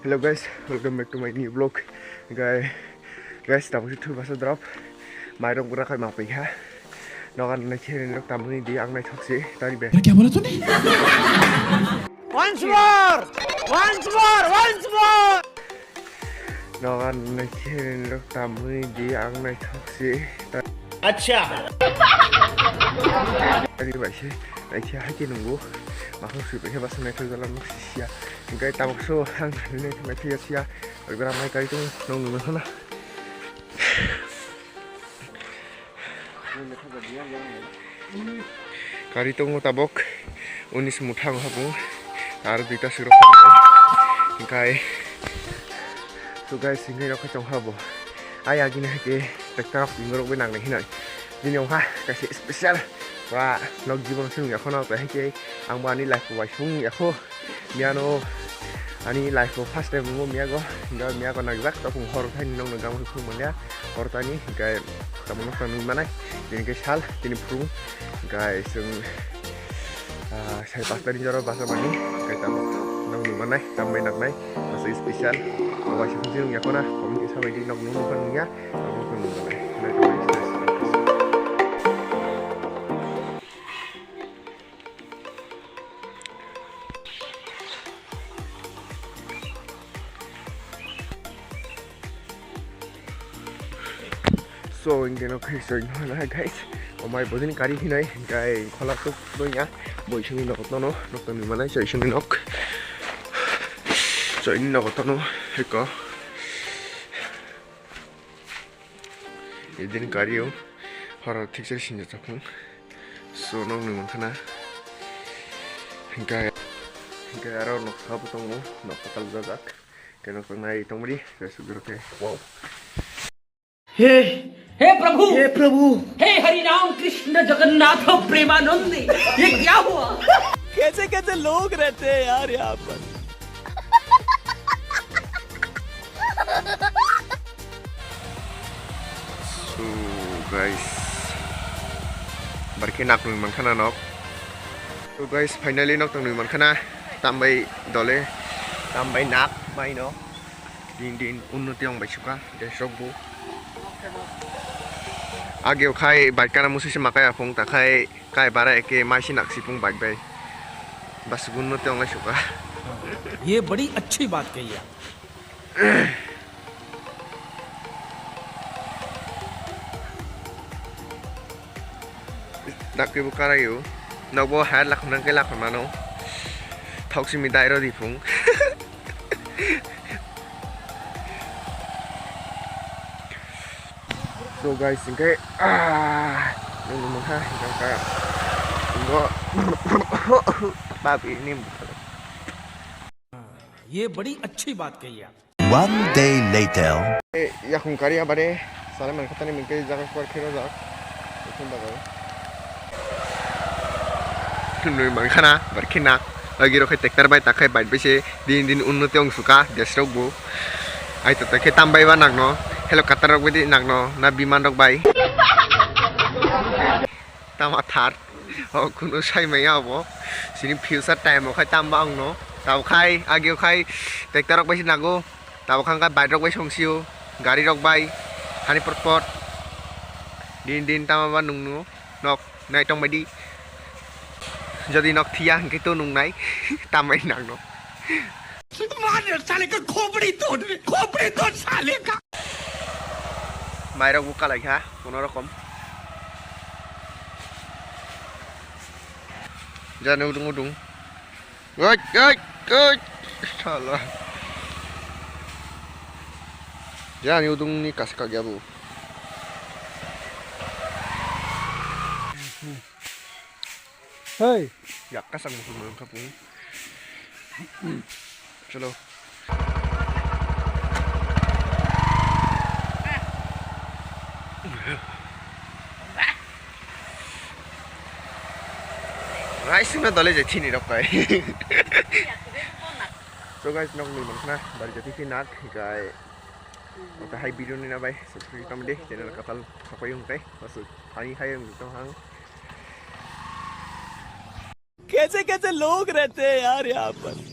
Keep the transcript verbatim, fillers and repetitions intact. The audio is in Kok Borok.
Hello guys, welcome back to my new vlog. Guys, guys, tabuk se thwi basa drop. Mairok bwra khai ma pai kha. Noga nai khe rok tamni di ang nai thok se tani be. क्या बोला तूने? Once more! Once more! Once more! Noga nai khe rok tamni di ang nai thok se. Acha. Tani bai se nai khe hai khe nungo. Makhang sui pai khe basa nai thok jala nuk si sia. Hingkai tabuk so ang nai thok nai thok sia. Oi bera mai kai tung nong nung na. Kari tongo tabok unis mutha wng habung aro duita siro hingkai. So guys, hingkai rok chong habo ai agini hake tekta rok tingorok bai nangnai hinai. Bini wngkha kaisa special ba nok jibon swnwi yakho no hake ang bo ani life bai sung yakho. Miyano ani life o first time wngo miyago, hingke miyago naijak topung hor thaini nokno gamo khung manya hor thaini hingke tamo nokno nui manai tini khe sal tini phuru hingke chwng sai pasta ni jora basa mani hingke tamo nok nui manai tambai naknai masa special obai se phunsi nung yakona comment kisa bai di nok nung nung nung ya nok nung nung manai. So, hingke no khe soi no na guys. O mai bodin kari hinai, hingke khola tuk doya. Boi sini nok tono, nok toni manai soi sini nok. Soi ni nok tono, heko. Idin kari o, horo thik se sinja chapung. So, nok ni mangkhana. Hingke, hingke aro nok sabo tongo, nok katal jajak. Keno tongnai tongmani, Facebook rok khe. Wow. हे, हे प्रभु, हे प्रभु। हे हरि राम कृष्ण जगन्नाथ प्रेमानंद, ये क्या हुआ? कैसे कैसे लोग रहते हैं यार यहाँ पर। So guys, barkhe nak nui mangkhana nok. So guys, finally nok tong nui mangkhana. Tambai dole, tambai nak mai no. Din din unnoti ong bai suka, desrok bu. Age o khai bike kana musi se makai aphung ta khai kai bara eke mai si nak sipung bike bai. Bas unnoti ong lai suka. ये बड़ी अच्छी बात कही आप। Dakti bo karaio. Nokbo hayar lakhon nang khe lakhon mano. Thok simi dai rodi phung. So guys, hingke ah, nung nung ha hingke ka. Ngo. Babi ni. ये बड़ी अच्छी बात कही आप। One day later. Yakhung kari abade salai man khatani mingke jaga kwar khero jak. Yakhung bagwi. Nui mangkhana barkhina. Agi rokhe tractor bai takhai bike bai se din din unnoti ong suka desrok bo. Ai to takhe tambai ba nagno. Helicopter rok bai di nagno na biman rok bai. Tama thar. O kuno sai maya obo. Sini future time o khai tamba ang no. Tabo khai agi o khai tractor rok bai se nago. Tabo khai khai bike rok bai song sio. Gari rok bai. Hani pot pot. Din din tama ba nung no. Nok nai tong bai di. Jodi nok thiya hingke to nung nai. Tamai nang no. मार साले का खोपड़ी तोड़ दे, खोपड़ी तोड़ साले का। Mairok bo kalai kha, kono rokom. Jani udung udung. Oi, oi, oi. Sala. Jani udung ni kaska gya bo. Hey. Yak kasang mukhung mukhung kapung. Chalo. Rai sungna dole je thini rok kai. So guys, nok ni mankna bari jati phi nak kai. Oke hai video ni na bai subscribe kam de channel katal sapai yung kai. Masu hai hai yung tong hang. कैसे कैसे लोग रहते हैं यार यहाँ पर।